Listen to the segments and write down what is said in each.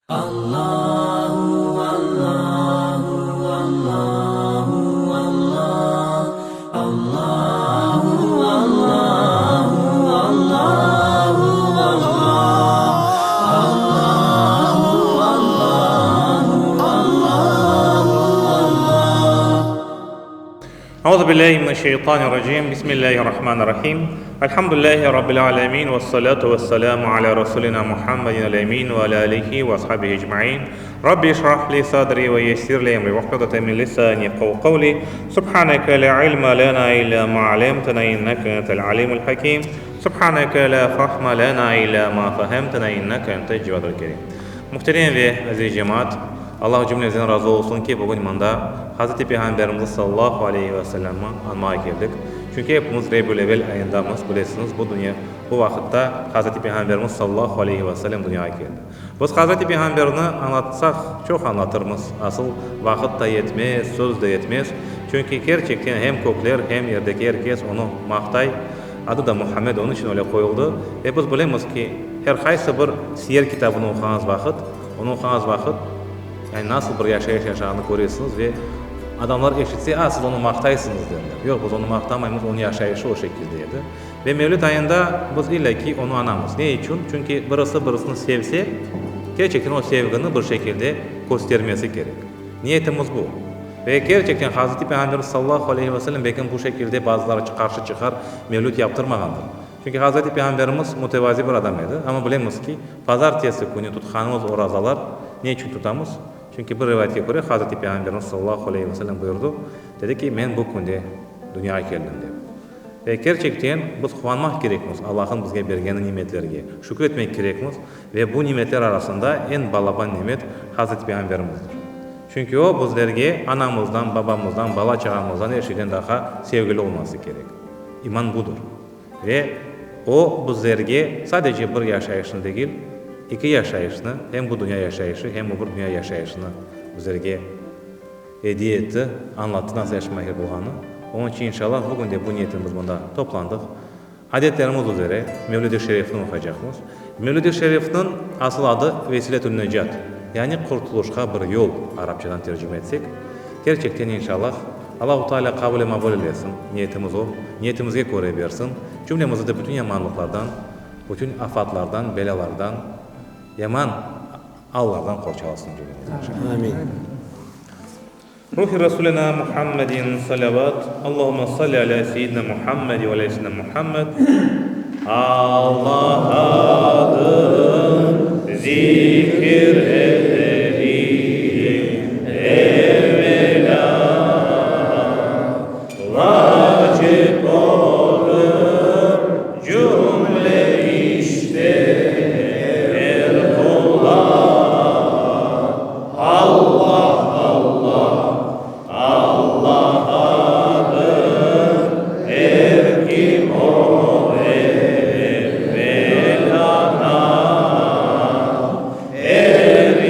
Auzu billahi mineşşeytanirracim. Bismillahirrahmanirrahim. Elhamdülillahi rabbil alemin vessalatu vesselamu ala rasulina Muhammedin el-emin ve ala alihi ve ashabihi ecmain. Rabbi işrah li sadri ve yessir li emri ve hlul min lisani yefkahu kavli. Subhaneke la ilme lena illa ma allamtena inneke entel alimul hakim. Subhaneke la fahme lena illa ma fehemtena inneke entel cevadul kerim. Muhterem ve aziz cemaat, Allah cümlemizden razı olsun ki, bugün mında Hazreti Peyğamberimizni sallallahu aleyhi ve sellemni añmağa keldik. Çünki epimiz Rebül-Evvel ayındamız, bilesiñiz, bu dünya, bu vaqıtta Hazreti Peyğamberimiz sallallahu aleyhi ve sellem dünyağa keldi. Biz Hazreti Peyğamberni añlatsaq, çoq añlatırmız, asıl vaqıt da yetmez, söz de yetmez. Çünki kerçekten hem kökler, hem yerdeki er kes onı maqtay. Adı da Muhammed, onıñ içün öyle qoyuldı. Ve biz bilemiz ki, her qaysı bir siyer kitabını oquğañız vaqıt, onı oquğañız vaqıt, yani nasıl bir yaşayış yaşağanını köresiñiz ve adamlar eşitse, a, siz onı maqtaysıñız derler. Yoq, biz onı maqtamaymız, onıñ yaşayışı o şekilde edi. Ve Mevlid ayında biz illâ ki onı añamız. Ne içün? Çünki birisi birisini sevse, kerçekten o sevgini bir şekilde köstermesi kerek. Niyetimiz bu. Ve kerçekten Hazreti Peyğamberimiz sallallahu aleyhi ve sellem belki bu şekilde bazıları qarşı çıqar, mevlüt yaptırmağandır. Çünki Hazreti Peyğamberimiz mütevazi bir adam edi. Amma bilemiz ki, pazartesi künü tutqanımız orazalar ne içün tutamız? Çünki bir rivayetke köre Hazreti Peyğamberimiz sallallahu aleyhi ve sellem buyurdı, dedi ki, men bu künde dünyağa keldim dep. Ve kerçekten biz quvanmaq kerekmiz Allah'ın bizge bergeni nimetlerge, şükür etmek kerekmiz ve bu nimetler arasında eñ balaban nimet Hazreti Peyğamberimizdir. Çünki o bizlerge anamızdan, babamızdan, bala-çağamızdan er şeyden daha sevgili olması kerek. İman budır. Ve o bizlerge sadece bir yaşayışnı degil, eki yaşayışnı, hem bu dünya yaşayışı, hem öbür dünya yaşayışını bizlerge ediye etti, añlattı nasıl yaşamaq kerek olğanını. Onıñ içün, inşallah, bugün de bu niyetle biz mında toplandıq. Adetlerimiz üzere Mevlid-i Şerifni oquycaqmız. Mevlid-i Şerifniñ asıl adı Vesiletün-Necat, yani qurtulışqa bir yol, arapçadan tercime etsek. Kerçekten, inşallah, Allahu Teala qabul-i mabul eylesin, niyetimiz o, niyetimizge köre bersin, cümlemizi de bütün yamanlıqlardan, bütün afatlardan, belâlardan, yaman allardan qorçalasın cümlemizni, inşallah. Amin. Ruhi Rasulina Muhammedin salavat Allahumma salli ala seyyidina Muhammed ve ala seyyidina Muhammed Allah adın zikir edelim evvela Vacip odır cümle işte her qula Allah, Allah, Allah adır, er kim o evvel ana, er.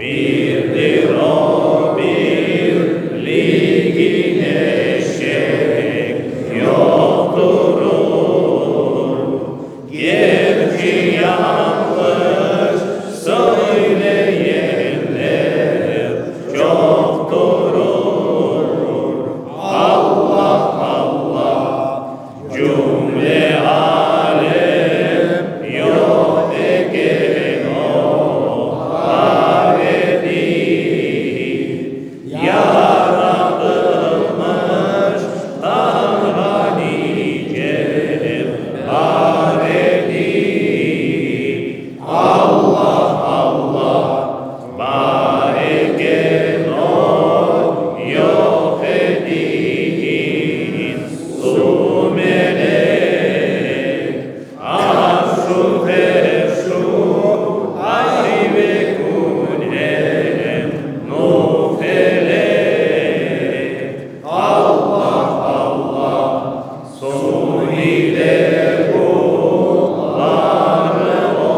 Birdir O birligine şek yoqturur. Gerçi yañlış söyleyenler çoqturur. Allah, Allah, cümle alem yoq eken o alemi. Yaratılmış Tanğa nice bar edi. Allah, Allah, bar eken o yoq edi. İns-u melek, arş-u ferş-u ay ve kün em nu felek. Allah, Allah, suv ile bulutları o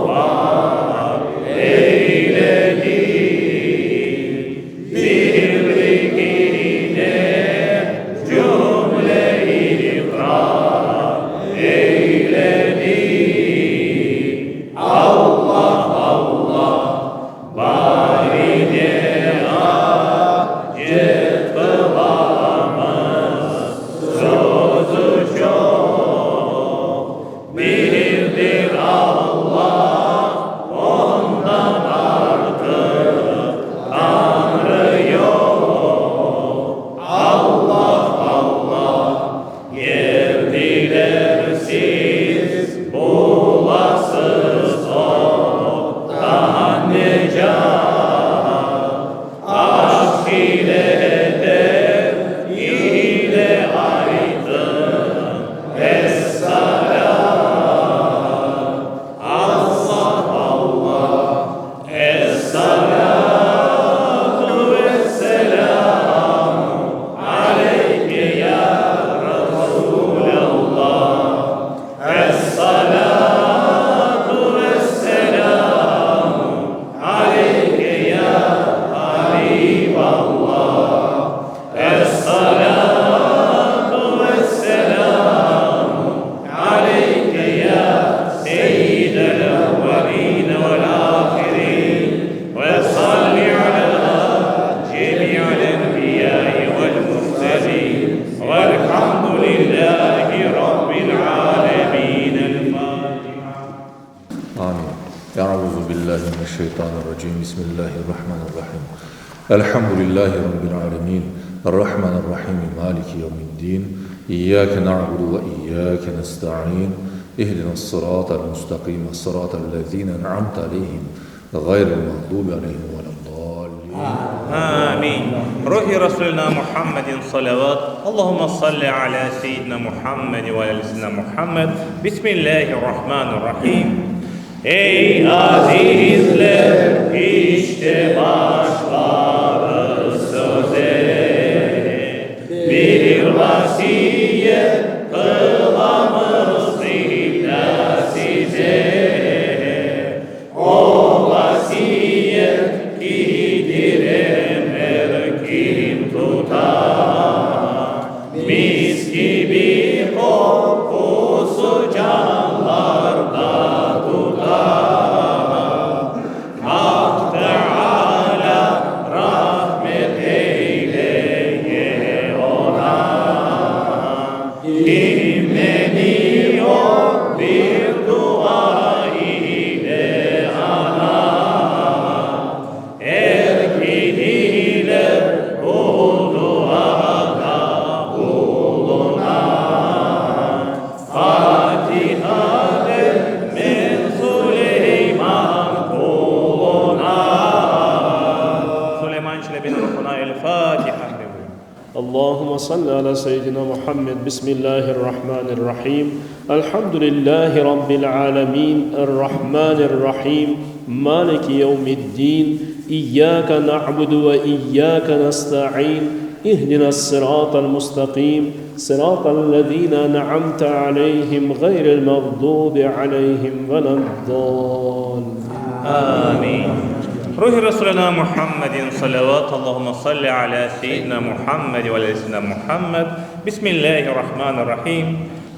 var eyledi. Birligine cümle iqrar eyledi. Allah, Allah, barine acet qılamız sözü çoq. Birdir Allah, ondan artıq Tañrı yoq. Allah, Allah, yer dilersiz bulasız ottan necat. Aşq ile dert ile aytın Es-Salât. Allah, Allah, Es-Salâtu ves-selâmu aleyke ya Resulallah. Es-Salâtu ves-selâmu aleyke ya Habiballah. Es-salâtu ves-selâmu aleyke ya seyyidel evveline vel-âhirin ve salli alâ cemi'il enbiyâi vel-murselin velhamdülillâhi rabbil âlemin. El-Fâtiha. Amin. Euzu billahi mineşşeytanirracim. Bismillahirrahmanirrahim. Elhamdülillahi rabbil alemin. Errahmanirrahim. Maliki yevmiddin. İyyake na'budu ve iyyake nesta'in. İhdinas sıratal mustaqim. Sıratal lezine en'amte aleyhim. Gayril mağdubi aleyhim veleddallin. Amin. Ruhi Resulina Muhammedin salavat. Allahümme salli ala seyyidina Muhammed ve ala seyyidina Muhammed. Bismillahirrahmanirrahim. Ey azizler, işte başlarız söze. Bir vasiyet qılamız illa size. O vasiyet kidir emir kim tutar, mis kibi qoqusı canlarda tutar. Haq Teala rahmet eyleye oña, kim meni o bir dua ile aña. Er ki diler bu duada bulunan, Fatiha der men Suleyman quluna. Suleyman Çelebiniñ ruhuna El Fatiha. Allahümme salli ala seyyidina Muhammed Bismillahirrahmanirrahim Elhamdülillahi Rabbil alemin Errahmanirrahim Maliki yevmiddin İyyake na'budu ve iyyake nesta'in İhdinas sıratal mustaqim Sıratal lezine en'amte aleyhim Gayril mağdubi aleyhim veleddallin Amin. Ruhi Resulina Muhammedin salavat. Allahümme salli ala seyyidina Muhammed ve ala seyyidina Muhammed. Bismillahirrahmanirrahim.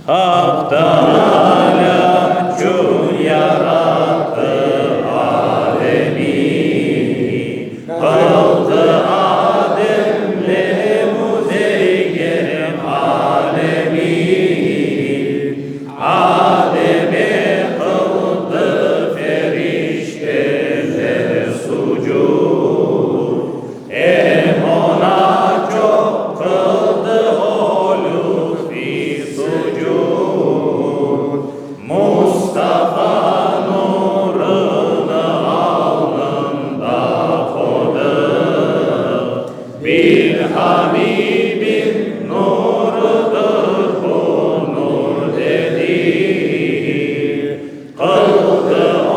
Haq Teala çün yarattı alemi, Qıldı Ademle müzeyyen alemi. Ademe qıldı ferişteler sucud, Em oña çoq qıldı o lütfi sucud. Mustafa nurını alnında qodı, Bir Habibin nurıdır bu nur dedi. Qıldı o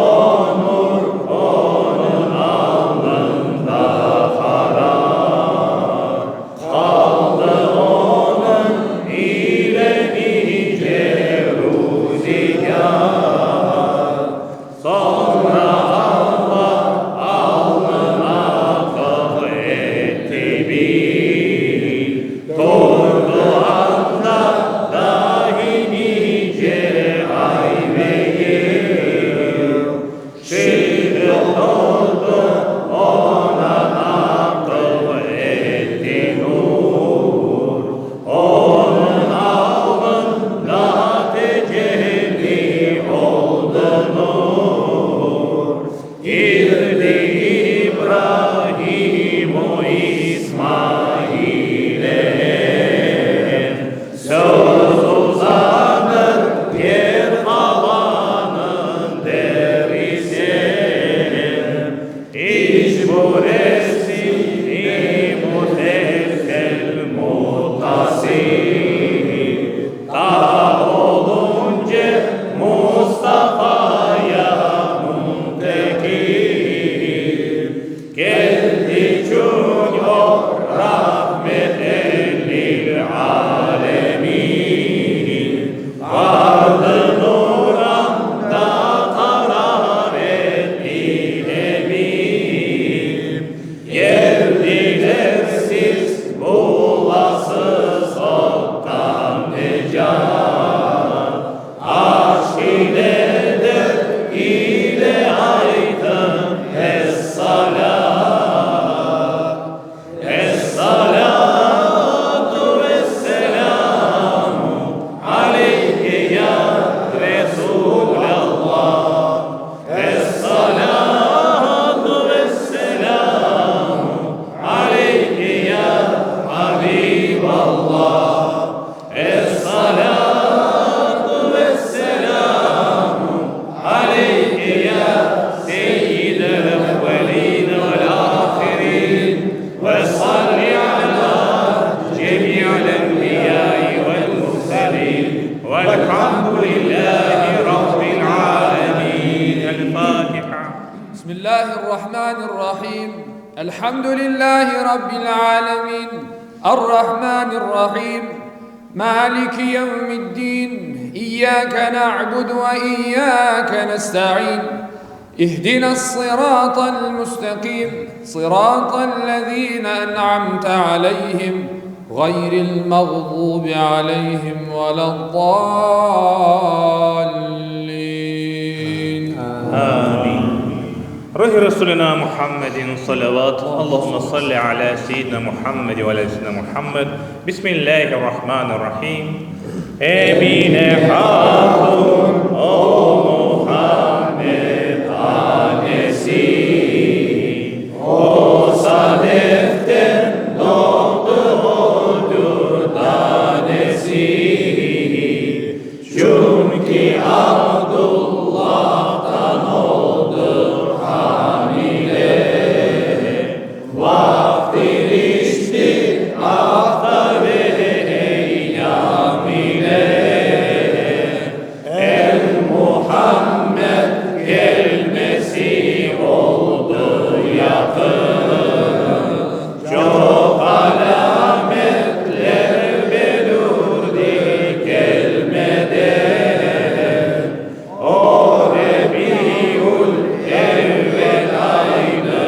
nur onıñ alnında qarar, Qaldı onıñ ile nice ruzigâr. Soñra Alla alnına qıl etti bil, Turdı anda dahi nice ay ve yıl. Şimdi turdı oña naqıl etti nur, Onıñ alnında tecelli oldı nur. Kirdi İbrahim u İsmaile em, Söz uzanır yer qalanıñ der isem. İşbu resim-i müselsel muttasil, Ta olunce Mustafaya muntekil. Keldi çün o rahmeten lil alemin, Vardı nur anda qarar etti emin. Geldiler siz bulasız ottan necat, Arş iledir ile aytıñ Es-salât. Es-salâtu ves-selâmu aleyke ya Resûlallah. Es-salâtu ves-selâmu aleyke ya Habiballah. Es-salâtu ves-selâmu aleyke ya seyyidel evvelîne vel-âhirîn ve salli alâ cemî'il enbiyâi vel-murselîn velhamdülillâhi rabbil âlemîn. El-Fâtiha. Bismillâhirrahmânirrahîm. Elhamdülillâhi rabbil âlemîn. Errahmânirrahîm. Mâliki yevmiddîn. İyyâke na'budu ve iyyâke nesta'în. İhdine's-sırâtal mustakîm. Sıratallezîne en'amte aleyhim. Gayril mağdûbi aleyhim vele'd-dâllîn. Amin. Ruhi Resulina Muhammedin salavat. Allahümme salli ala seyyidina Muhammed ve ala seyyidina Muhammed. Bismillahirrahmanirrahim. Emine Hatun o Muhammed annesi, O sadeften doğdu o dürdanesi. Çünki Abdullah'tan oldı hamile, Vaqt irişti afta ve eyyam ile. El-Muhammed kelmesi oldı yaqın, Çoq alâmetler belürdi kelmede. O Rebiül-evvel aynı.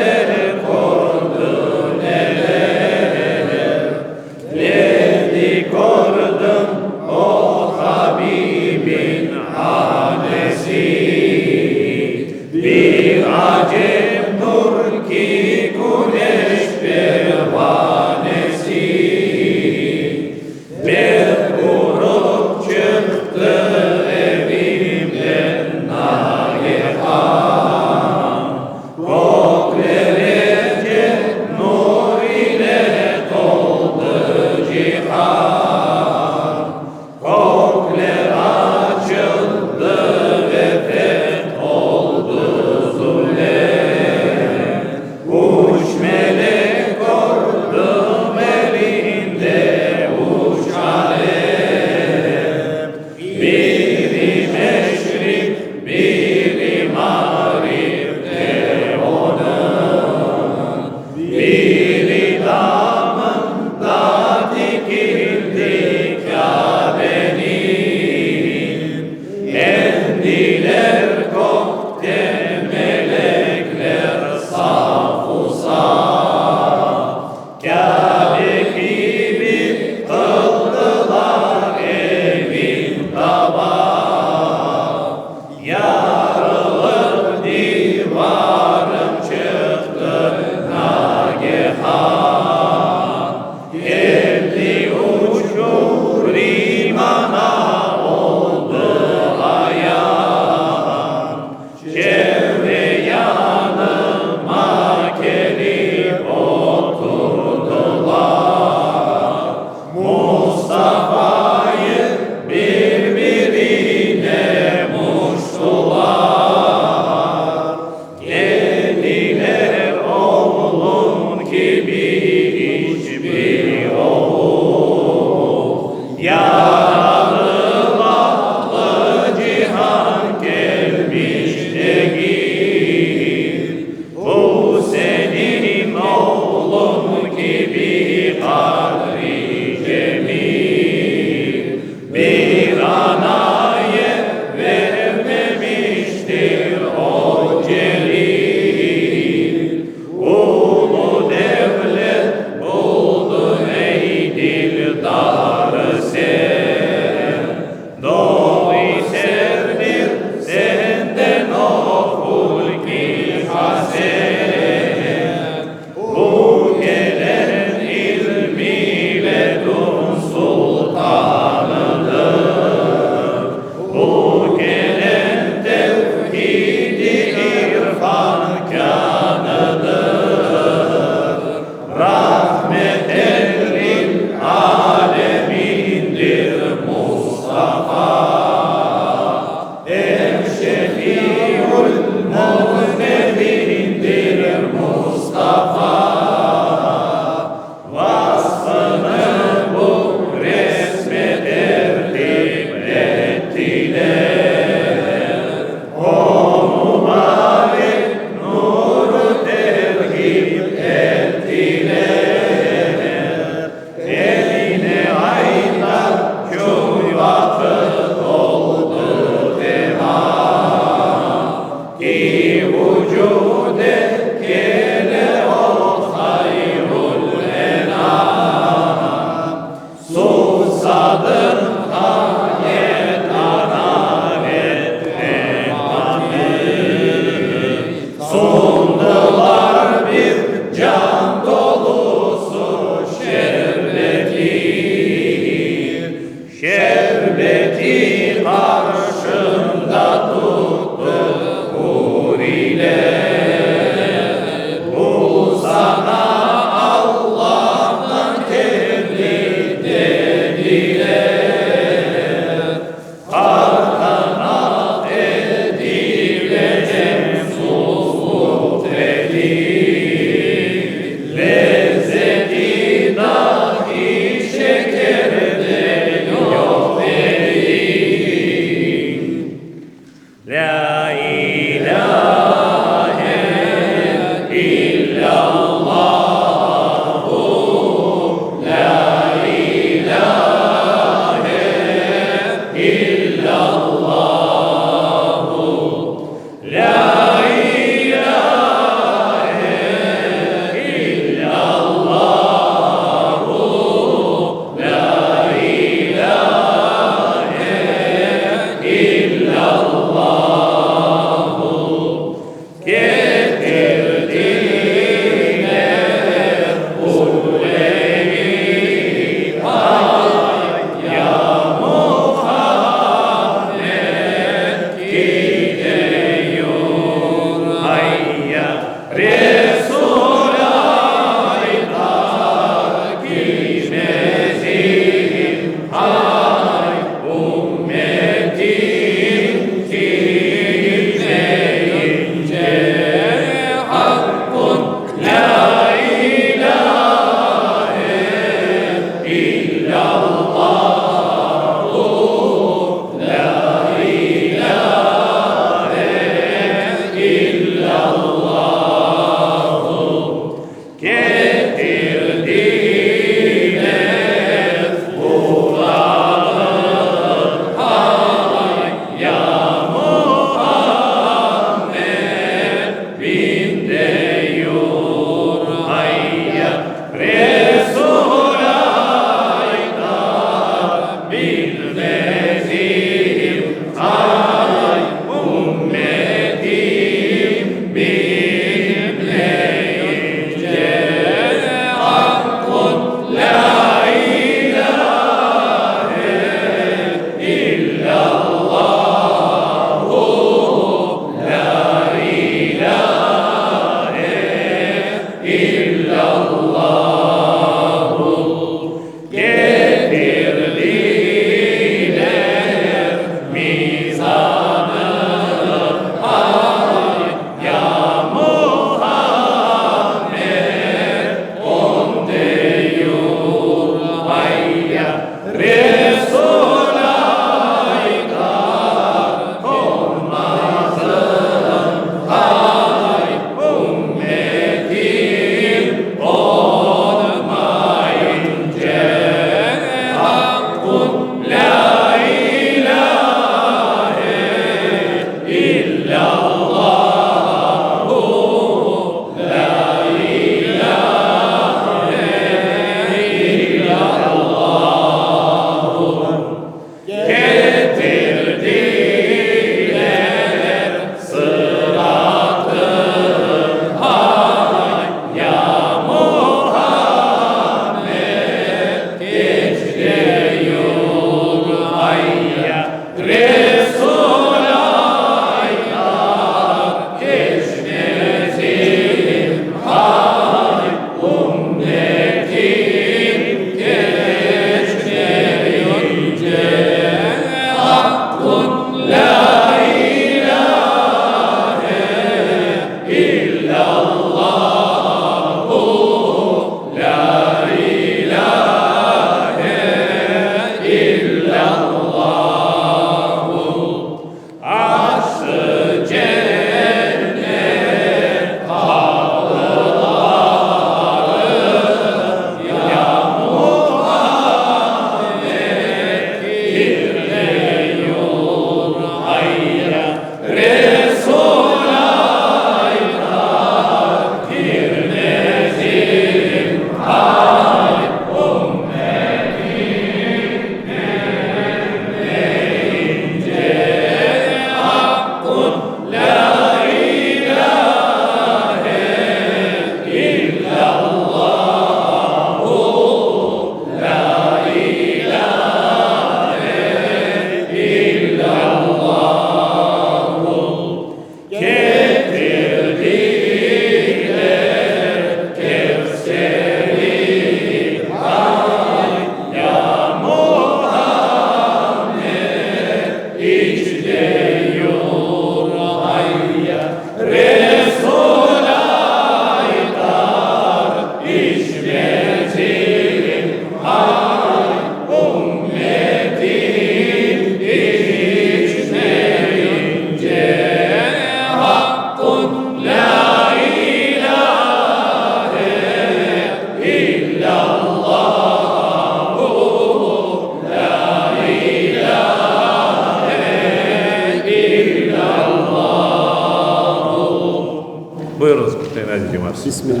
buyurıñız. Bismillah.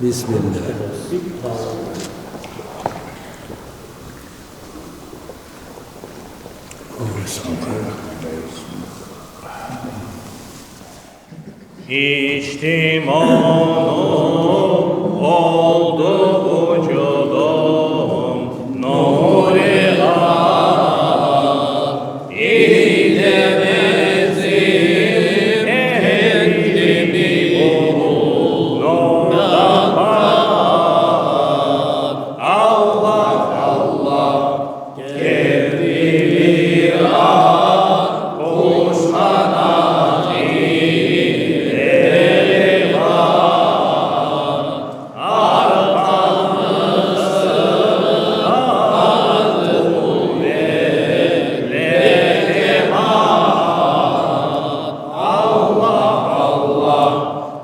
Bismillah. İçtim onu, oldu vucudum nur-i hak ile bezim kendimi nurdan pak. Allah, Allah, Kefti liran, quş qanat ile livan. Arqamı sıhhat quvvetle kemal. Allah, Allah,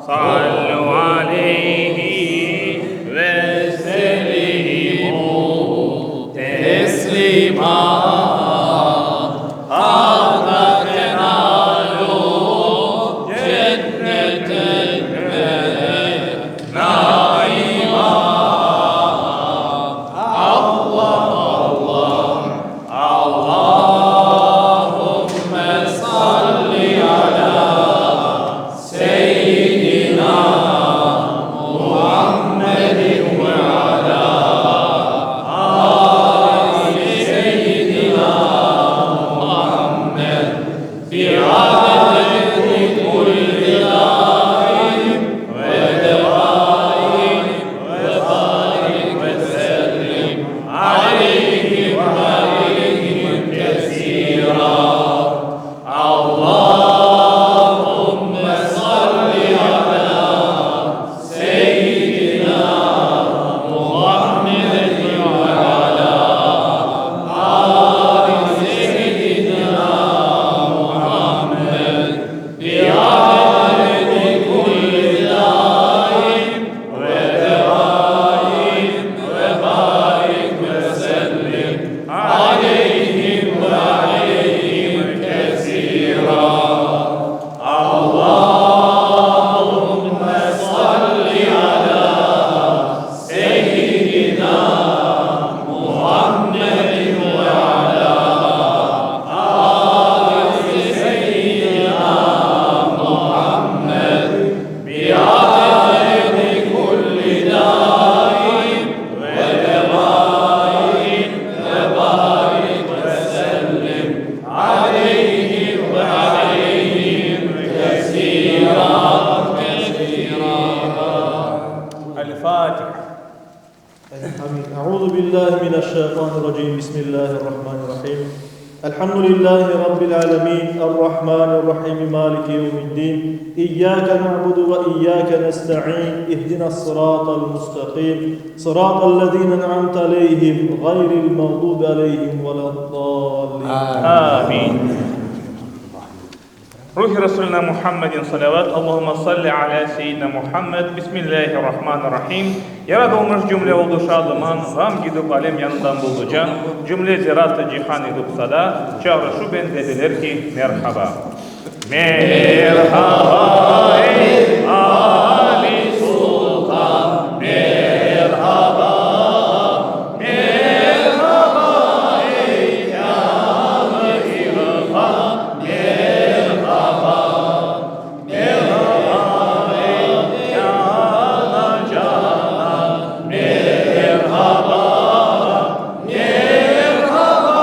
sallu aleyhi ve sellimu teslima. Hatta tenalu cenneten ve naima. Allah, Allah, Allahümme salli ala seyyidina Muhammedin ve ala ali seyyidina Muhammed bi'adedi kulli dâin ve devâin ve barik ve sellim aleyhi ve aleyhim kesîrâ. Allahümme salli ala seyyidina Muhammedin ve ala ali seyyidina Muhammed bi'adedi kulli dâin ve devâin ve barik ve sellim aleyhim ve aleyhim kesîrâ. Allahümme salli ala seyyidina Muhammedin ve ala ali seyyidina Muhammed bi'adedi kulli dâin ve devâin ve barik ve sellim aleyhim ve aleyhim kesîrâ kesîrâ. El-Fatiha. آمين. أعوذ بالله من الشيطان الرجيم بسم الله الرحمن الرحيم الحمد لله رب العالمين الرحمن الرحيم مالك يوم الدين إياك نعبد وإياك نستعين اهدنا الصراط المستقيم صراط الذين أنعمت عليهم غير المغضوب عليهم ولا الضالين آمين. Ruhi Resulina Muhammedin salavat. Allahümme salli ala seyyidina Muhammed. Bismillahirrahmanirrahim. Yaradılmış cümle oldu şadıman, Ğam gidip alem yanından buldu can. Cümle zerat-ı cihan edip sada, Çağrışup dediler ki merhaba. Merhaba ey Ali Sultan, merhaba, merhaba ey kâr-ı irfan, merhaba, merhaba ey cana canan, merhaba, merhaba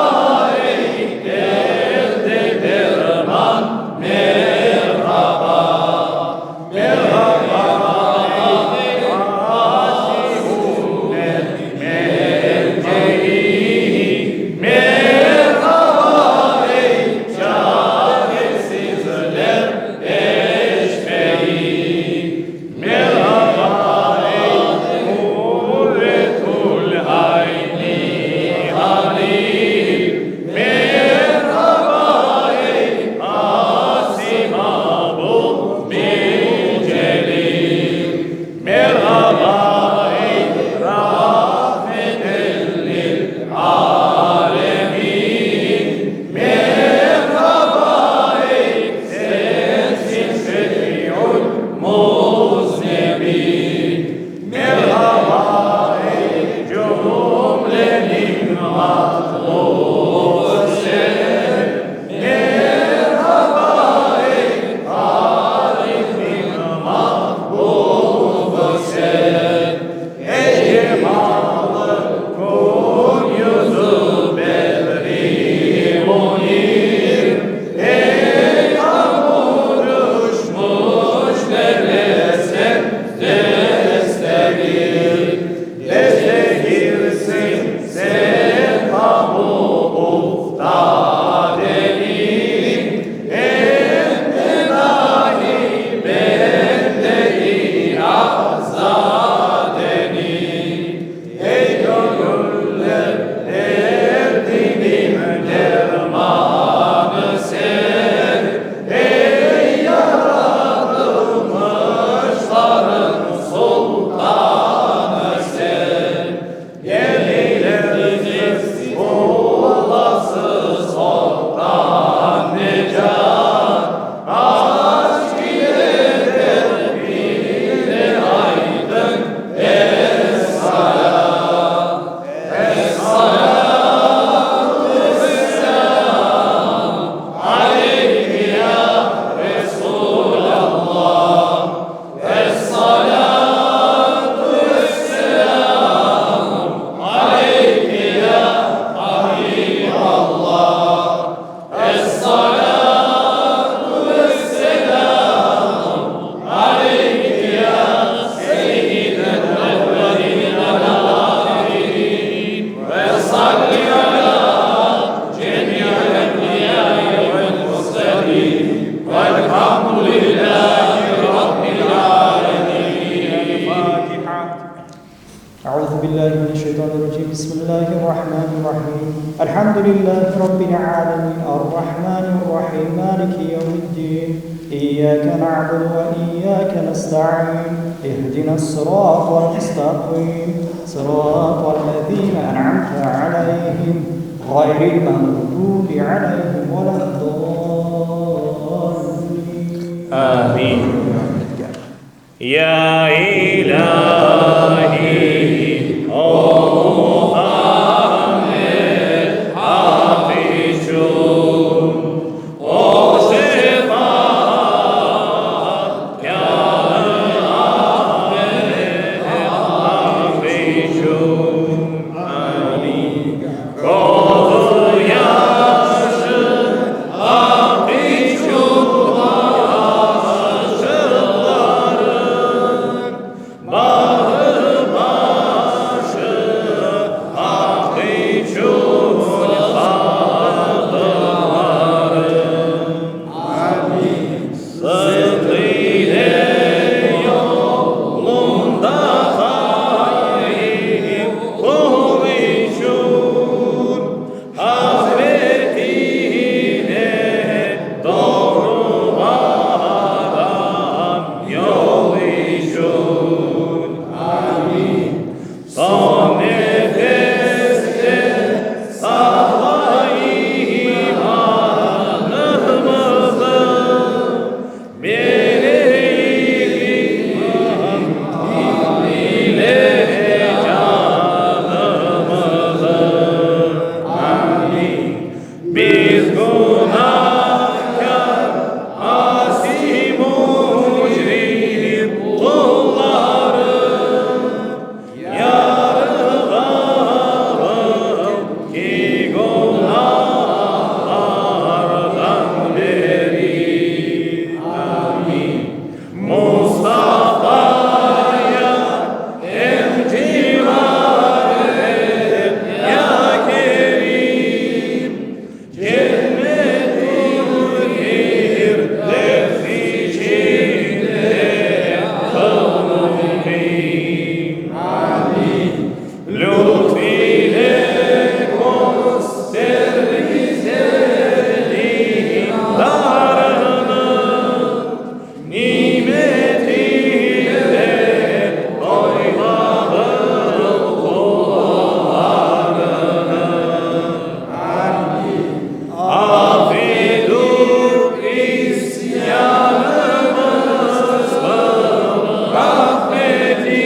ey derde derman, merhaba, merhaba. الحمد لله رب العالمين الرحمن الرحيم مالك يوم الدين إياك نعبد وإياك نستعين اهدنا الصراط المستقيم صراط الذين أنعمت عليهم غير المغضوب عليهم ولا الضالين آمين Ya İlahi, O Muhammed Haq içün, O şefaat kârı Ahmet Haq içün, Amin. Közü yaşı Haq içün aşıqların Bağı başı Haq içün sadıqların Sıdq ile yolunda qaim qul içün Hasret ile doğru varan yol içün. Amin. Soñ nefeste saqla imanımızı, Bereyik iman ile canımızı. Amin. Biz günahkâr, asi mücrim qulları, Yarığarım ki günahlardan beri. Amin. Mustafaya em civar et, ya Kerim, Cennet-ül Firdevs içinde qıl muqim. Amin. Lütf ile köster bize didarıñnı, Nimet ile doymağıl qullarıñnı. Af etip isyanımız qıl rahmeti,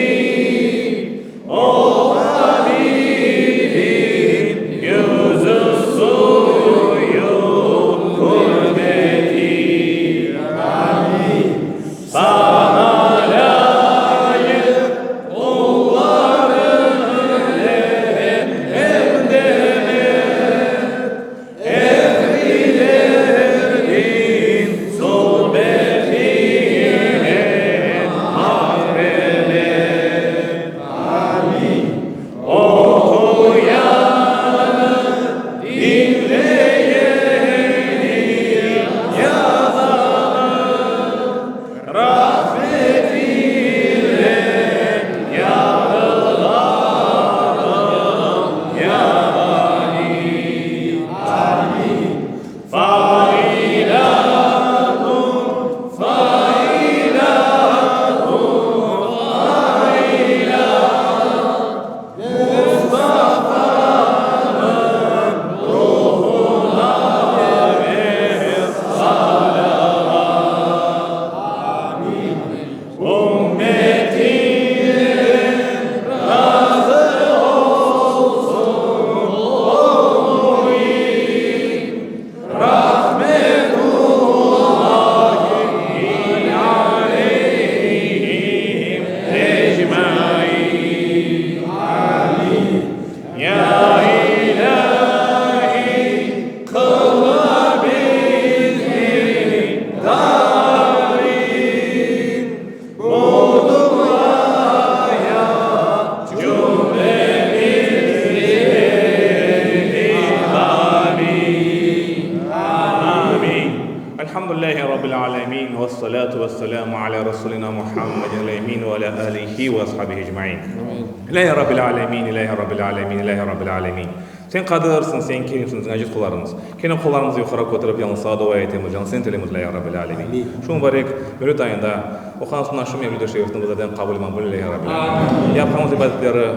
O Habibin yüzü suyu ürmeti. Saña lâyıq qullarıñ hemdemet, Ehli-derdin suhbetine mahremet. Oquyanı, diñleyeni, yazanı rahmet ile yarılğarım, ya Ali. Failatun, failatun, failat, Mustafanıñ ruhuna ver salâvat. Ümmetinden razı olsun o müin, Rahmetullahi aleyhim ecmain. Ya İlahi, qılma bizni darin, Bu duaya cümlemizi amin. Amin. Elhamdülillahi Rabbil alemin ve salatu ve selamu ala Resulina Muhammedin el-emin ve ala alihi ve ashabihi ecmain. İlahi Rabbil alemin, İlahi Rabbil alemin, İlahi Rabbil alemin. Sen Qadırsıñ, Sen Kerimsiñ, bizim aciz qullarıñız. Kene qollarımıznı yuqarı köterip, yalnız Saña dua etemiz, yalnız Seni tileymiz, Ya Rabbil Alemin. Şu mubarek Mevlüt ayında oquğanımız mına şu Mevlüt-i Şerifni bizlerden qabul maqbul eyle, Ya Rabbil Alemin. Yapqanımız ibadetleri,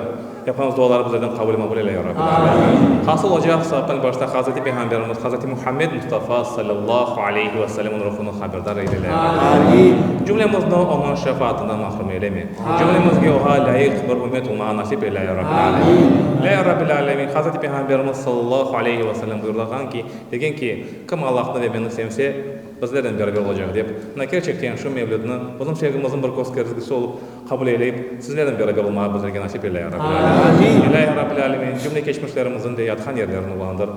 yapqanımız duaları bizlerden qabul maqbul eyle, Ya Rabbil Alemin. Hasıl olacaq sevaptan başta Hazreti Peyğamberimiz, Hazreti Muhammed Mustafa sallallahu aleyhi ve sellemniñ ruhunı haberdar eyle, Ya Rabbil Alemin. Cümlemizni Onıñ şefaatından mahrum eyleme. Cümlemizge Oğa lâyıq bir ümmet olmağa nasip eyle, Ya Rabbil Alemin. Ya Rabbil Alemin, Hazreti Peyğamberimiz sallallahu aleyhi ve sellem buyurlağan ki, degen ki, Kim Allahnı ve meni sevse, bizlernen beraber olacaq, dep. Mına kerçekten şu mevlüdni bizim sevgimizniñ bir köstergisi olıp qabul eyleyip, sizlernen beraber olmağa bizlerge nasip eyle, Ya Rabbil Alemin. Ya Rabbil Alemin, cümle keçmişlerimizniñ de yatqan yerlerini ulandır.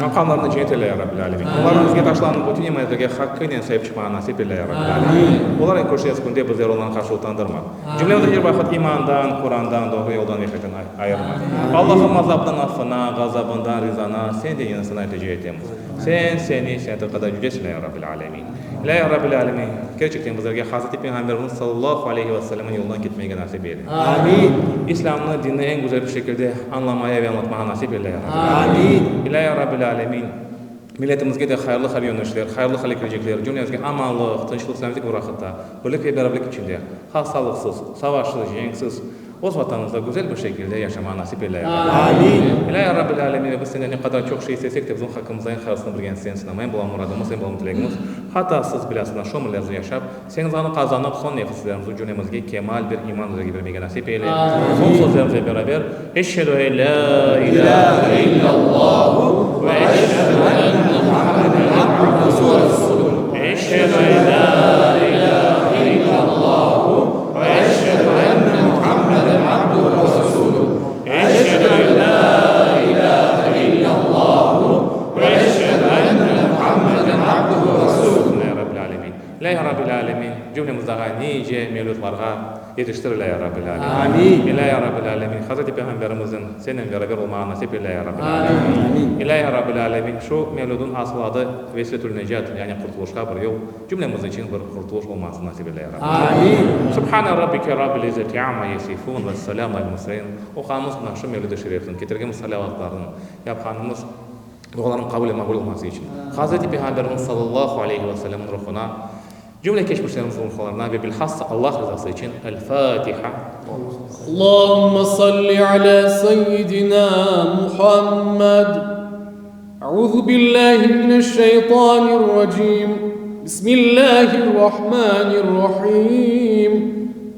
Maqamlarını cennet eyle, ya Rabbil Alemin. Olarnı bizge taşlanıp bütün emanetlerge haqqınen saip çıqmağa nasip eyle, ya Rabbil Alemin. Olarnen körüşeceğiz künde bizleri onlarnıñ qarşı utandırma. Cümlemizni er vaqıt imandan, Qurandan, doğru yoldan ve haqtan ayırma. Allahım, azapnıñ affına, ğazabından rizana, Senden yenisini iltica etemiz. Sen, Seni, Sen qadar yücesiñ, ya Rabbil Alemin. İlâ ya Rabbil Alemin, kerçekten bizlerge Hazreti Peyğamberimiz sallallahu aleyhi ve sellemniñ yolundan ketmege nasip eyle. Amin. İslâmnı, dinni eñ güzel bir şekilde añlamaya ve añlatmağa nasip eyle, ya Rabbil Alemin. Amin. İlâ ya Rabbil Alemin, milletimizge de hayırlı hal yönelişler, hayırlı hal kelecekler, cümlemizge amanlıq, tınçlıq, selâmetlik bir vaqıtta, birlik ve beraberlik içinde, hastalıqsız, savaşsız, cenksiz, Öz Vatanımızda güzel bir şekilde yaşamağa nasip eyle, ya Rabbi. Amin. İlâ ya Rabbil Âlemin, ve biz Senden ne qadar çoq şey istesek de, bizim haqqımızda eñ hayırlısını bilgen Sensiñ, amma eñ bulan muradımız, eñ bulan tilegimiz, hatasız, bilâsına şu ömürlerimizni yaşap, Seniñ rızanı qazanıp, soñ nefislerimizni cümlemizge kemal bir iman üzerge bermege nasip eyle. Soñ sözlerimizle beraber, Eşhedü en lâ ilâhe illâllahu ve eşhedü enne Muhammeden abduhu ve resuluhu. Eşhedü en lâ ilâhe illâllahu ve eşhedü enne Muhammeden abduhu ve resuluhu. Eşhedü en lâ ilâhe illâllahu ve eşhedü enne Muhammeden abduhu ve resuluhu. Ya Rabbil Alemin. Ya Rabbil Alemin, cümlemiz daha nice mevlütlarğa yetiştir, Ya Rabbil Alemin. Amin. Ya Rabbil Alemin, Hazreti Peyğamberimizniñ senen beraber olmağa nasip eyle, Ya Rabbil Alemin. Amin. Ya Rabbil Alemin, şu mevlüdniñ asıl adı Vesiletül Necat, yani qurtuluşqa bir yol, cümlemiz içün bir qurtuluş olmasını nasip eyle, Ya Rabbil Alemin. Amin. Subhane Rabbike Rabbil İzzeti amma yesifun ve selamun alel murselin. Oquğanımız mına şu mevlüd-i şerifniñ, ketirgenimiz salâvatlarnıñ, yapqanımız Dualarnıñ qabul ve maqbul olması içün, Hazreti Peyğamberimiz sallallahu aleyhi ve sellemniñ ruhuna, cümle keçmişlerimizniñ ruhlarına ve bilhassa Allah rızası içün El-Fatiha. Allahümme salli ala seyyidina Muhammed. Euzu billahi mineşşeytanirracim. Bismillahirrahmanirrahim.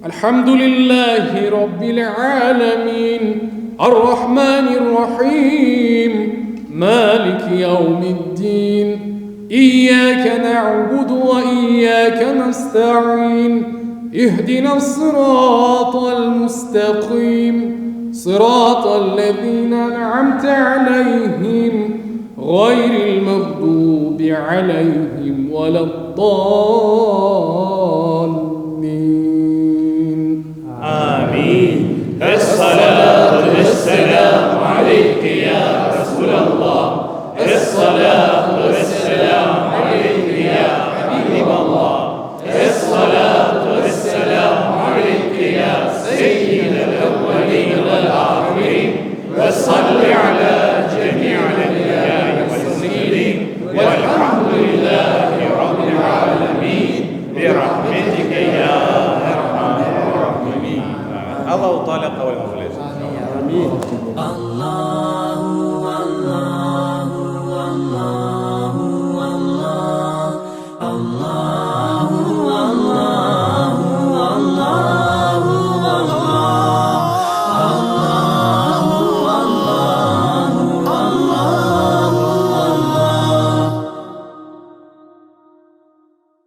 Elhamdülillahi rabbil alemin. Errahmanirrahim. Maliki yevmiddin. İyyake na'budu ve iyyake nesta'in. İhdinas-sıratal mustaqim. Sıratal-lezine en'amte aleyhim. Gayril mağdubi aleyhim veled-dallin. Amin. Es-salatu ves-selamu aleyke ya Resulallah. Es-salatu ves-selamu aleyke ya Habiballah. Es-salatu ves-selamu aleyke ya Seyyidel evveline vel-ahirin. Ve salli alâ cemi'il enbiyâi vel murselin. Velhamdülillahi rabbil âlemin. Bi rahmetike ya erhamer rahimin. Allahu Teala qabul etsin. Amin.